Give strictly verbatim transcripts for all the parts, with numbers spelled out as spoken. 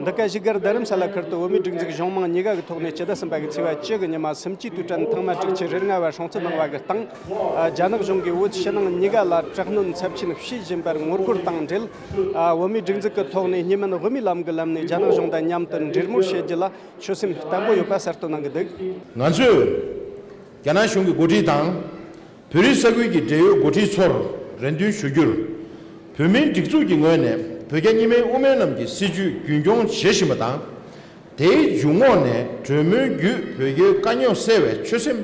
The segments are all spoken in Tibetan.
འདི་ག་བཞུགས་སྒར་རྡ་རམ་ས་ལ་ཁུལ་དུ་བོད་མིའི་སྒྲིག་འཛུགས་གཞུང་མང་གཉིས་ཀ་གི་ཐོག་ནས་སྤྱི་ཟླ་གསུམ་པ་གི་ཚེས་པ་བཅུ་གི་ཉི་མ་སུམ་ཅུའི་དུས་དྲན་ཐེངས་མ་དྲུག་ཅུ་རེ་ལྔ་བ་སྲུང་བརྩི་གནང་བ་གི་སྟེང་། རྒྱ་ནག་གཞུང་གིས་བོད་ཕྱི་ནང་གཉིས་ཀ་ལ་དྲག་གནོན་ཚབས་ཆེན་བྱེད་བཞིན་པར་ངོ་རྒོལ་དང་འབྲེལ། བོད་མིའི་སྒྲིག་འཛུགས་ཀྱི་ཐོག་ནས་གཉིས་སྨན་དབུ་མའི་ལམ་གྱི་ལམ་ནས་རྒྱ་ནག་གཞུང་དང་མཉམ་དུ་འབྲེལ་མོལ་བྱེད་རྒྱུ་ལ་ཆོད་སེམས་བརྟན་པོ་ཡོད་པ་གསལ་སྟོན་གནང་གི་འདུག། ང་ཚོས་རྒྱ་ནག་གཞུང་གི་འགོ་ཁྲིད་དང་། བོད་རིགས་ས་ཁུལ་གྱི་འབྲེལ་ཡོད་འགོ་ཁྲིད་ཚོར་རེ་འདུན་ཞུ་རྒྱུར། བོད་མིའི་སྒྲིག་འཛུགས་ཀྱི་ངོས་ནས་བོད་རྒྱ་གཉིས་སྨན་དབུ་མའི་ལམ་གྱི་སྲིད་བྱུས་རྒྱུན་འཁྱོངས་བྱེད་བཞིན་པ་དང་། དེའི་འཇུག་ངོགས་ནས་གྲོས་མོལ་བརྒྱུད་བོད་རྒྱའི་དཀའ་རྙོག་སེལ་བའི་ཆོད་སེམས་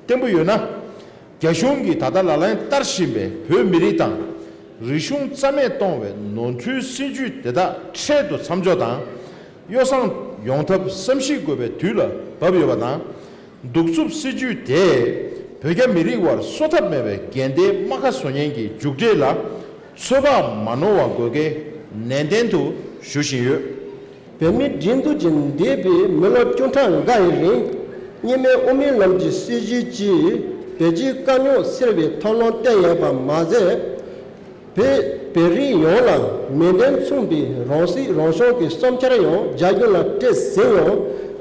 བརྟན་པོ་ཡོད་ན། རྒྱ་གཞུང་གིས་ད་ལྟ་ལག་ལེན་བསྟར་བཞིན་པའི་བོད་མི་རིགས་དང་། རིག་གཞུང་རྩ་མེད་གཏོང་བའི་ནོར་འཁྲུལ་སྲིད་བྱུས་དེ་དག་འཕྲལ་དུ་མཚམས་འཇོག་དང་། ཡོ་བསྲང་ཡོང་ཐབས་བསམ་གཞིག་དགོས་པའི་དུས་ལ་བབ་ཡོད་པ་དང་། གདུག་རྩུབ་སྲིད་བྱུས་དེས་བོད་རྒྱ་མི་རིགས་དབར་གསོ་ཐབས་མེད་པའི་འགལ་ཟླའི་རྨ་ཁ་བཟོ་ཉེན་གྱི་མཇུག་འབྲས་ལ་ཚོད་དཔག་མ་ནོར་བ་དགོས་གལ་ནན་ཏན་དུ་ཞུ་བཞིན་ཡོད། བོད་མིའི་སྒྲིག་འཛུགས་ཀྱིས་འདས་པའི་མི་ལོ་བཅུ་ཕྲག་འགའ་ཡི་རིང་གཉིས་སྨན་དབུ་མའི་ལམ་གྱི་སྲིད་བྱུས་ཀྱིས་བོད་སྤྱིའི་དཀའ་རྙོག་སེལ་བའི་ཐབས་ལམ་བསྟན་ཡོད་པ་མ་ཟད། བོད་བོད་རིགས་ཡོངས་ལ་མིང་དོན་མཚུངས་པའི་རང་སྲིད་རང་སྐྱོང་གི་བསམ་འཆར་ཡང་རྒྱ་གཞུང་ལ་སྤྲད་ཟིན་ཡང་།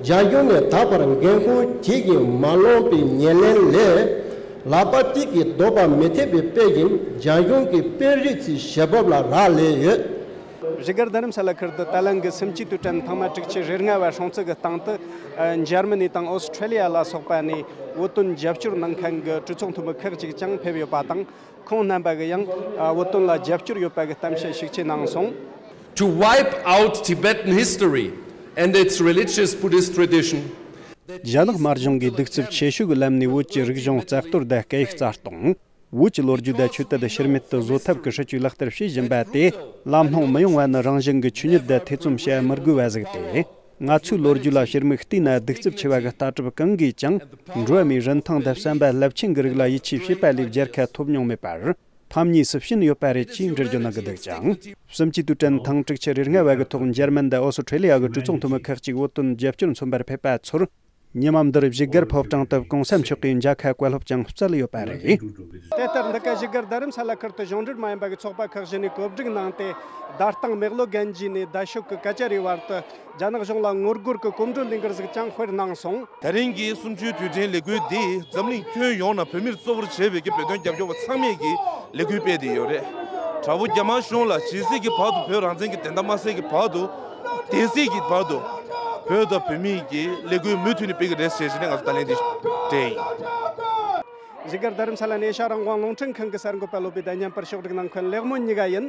རྒྱ་གཞུང་ནས་ད་བར་འགན་ཁུར་གྱིས་ཀྱང་མ་བླངས་པའི་ཉེར་ལེན་ལས། ལག་པ་གཅིག་གིས་རྡོ་བར་མི་ཐེག་པའི་དཔེ་བཞིན་རྒྱ་གཞུང་གིས་དཔོན་རིགས་ཚོའི་བྱེད་བབ་ལ་རག་ལས་ཡོད། བཞུགས་སྒར་རྡ་རམ་ས་ལ་ཁུལ་དུ་ད་ལན་གྱི་སུམ་ཅུའི་དུས་དྲན་ཐེངས་མ་དྲུག་ཅུ་རེ་ལྔ་བ་སྲུང་བརྩི་གི་སྟེང་དུ། འཇར་མ་ནི་དང་ཨོ་སི་ཁྲེ་ལི་ཡ་ལ་སོགས་པ་ནས་བོད་དོན་རྒྱབ་སྐྱོར་གནང་མཁན་གྱི་གྲོས་ཚོགས་འཐུས་མི་ཁག་ཅིག་ཀྱང་ཕེབས་ཡོད་པ་དང་། ཁོང་རྣམ་པ་གིས་ཡང་བོད་དོན་ལ་རྒྱབ་སྐྱོར་ཡོད་པ་གི་གཏམ་བཤད་ཤུགས་ཆེ་གནང་སོང་། To wipe out Tibetan history and its religious Buddhist tradition. རྒྱ་ནག་དམར་གཞུང་གིས་གདུག་རྩུབ་ཆེ་ཤོས་ཀྱི་ལམ་ནས་བོད་ཀྱི་རིག་གཞུང་རྩ་གཏོར་དང་སྐད་ཡིག་རྩ་སྟོངས། བོད་ཀྱི་ལོ་རྒྱུས་དང་ཆོས་དད་ཕྱིར་མེད་དུ་བཟོ་ཐབས་ཀྱི་སྲིད་བྱུས་ལག་བསྟར་བྱེད་བཞིན་པ་དེ་ལམ་ལྷོང་མི་ཡོང་བ་ནི་རང་བཞིན་གྱི་ཆོས་ཉིད་དང་ཐེ་ཚོམ་བྱེད་མི་དགོས་པ་ཟིག་སྟེ། ང་ཚོའི་ལོ་རྒྱུས་ལ་ཕྱིར་མིག་བལྟས་ན། གདུག་རྩུབ་ཆེ་བ་གི་ལྟ་གྲུབ་གང་གིས་ཀྱང་འགྲོ་བ་མིའི་རིན་ཐང་དང་བསམ་པ་རླབས་ཆེན་གྱི་རིགས་ལ་ཡིད་ཆེས་བྱེད་པ་ལས་བརྒྱུད་ཁ་ཐོབ་མྱོང་མེད་པར། ཕམ་ཉེས་སུ་ཕྱིན་ཡོད་པ་རེད་ཅེས་འགྲེལ་བརྗོད་གནང་གི་འདུག་ཅིང་། སུམ་ཅུའི་དུས་དྲན་ཐེངས་དྲུག་ཅུ་རེ་ལྔ་བ་གི་ཐོག་འཇར་མན་དང་ཨོ་སི་ཁྲེ་ལི་ཡ་གི་གྲོས་ཚོགས་འཐུས་མི་ཁག་ཅིག་བོད་དོན་རྒྱབ་སྐྱོར་མཚོན་པར་ཕེབས་པ་ཚོར། ཉི་མ་འདིར་བཞུགས་སྒར་ཕོ་བྲང་དུ་གོང་ས་མཆོག་གི་མཇལ་ཁ་བཀའ་སློབ་ཀྱང་སྩལ་ཡོད་པ་རེད། དེ་ལྟར་འདི་ག་བཞུགས་སྒར་རྡ་རམ་ས་ལ་ཁུལ་དུ་གཞུང་འབྲེལ་མ་ཡིན་པ་གི་ཚོགས་པ་ཁག་བཞི་ནས་གོ་སྒྲིག་གནང་སྟེ། དར་ཐང་མེག་ལོ་གན་ཇི་ནས་རྡ་ཤོད་ཀྱི་ཀ་ཅ་རི་བར་དུ་རྒྱ་ནག་གཞུང་ལ་ངོ་རྒོལ་གྱི་གོམ་བགྲོད་ལས་འགུལ་ཞིག་ཀྱང་སྤེལ་གནང་སོང་། དེ་རིང་གི་གསུམ་བཅུའི་དུས་དྲན་ལས་འགུལ་འདི་འཛམ་གླིང་ཁྱོན་ཡོངས་ནས་བོད་མིར་གཙོ་བོར་བྱས་པའི་གི་བོད་དོན་རྒྱབ་སྐྱོར་བ་ཚང་མས་ཀྱི་ལས་འགུལ་སྤེལ་བསྡད་ཡོད་རེད། དྲག་པོ་རྒྱ་དམར་གཞུང་ལ་ཇི་སྲིད་ཀྱི་བར་དུ་བོད་རང་བཙན་གྱི་བདེན་མཐའ་མ་གསལ་གྱི་བར་དུ། དེ་སྲིད་ཀྱི་བར་དུ་བོད་དང་བོད་མིའི་གི་ལས་འགུལ་མུ་མཐུད་ནས་སྤེལ་གྱི་རེད་ཟེར་བྱས་ནས་ང་ཚོ་ད་ལན་འདི་སྤྲད་ཡིན། བཞུགས་སྒར་རྡ་རམ་ས་ལ་ནས་ཨེ་ཤ་ཡ་རང་དབང་རླུང་འཕྲིན་ཁང་གི་གསར་འགོད་པ་བློ་བྷེ་དང་མཉམ་པར་ཕྱོགས་སྒྲིག་གནང་མཁན་ལེགས་སྨོན་གཉིས་ཀ་ཡིན།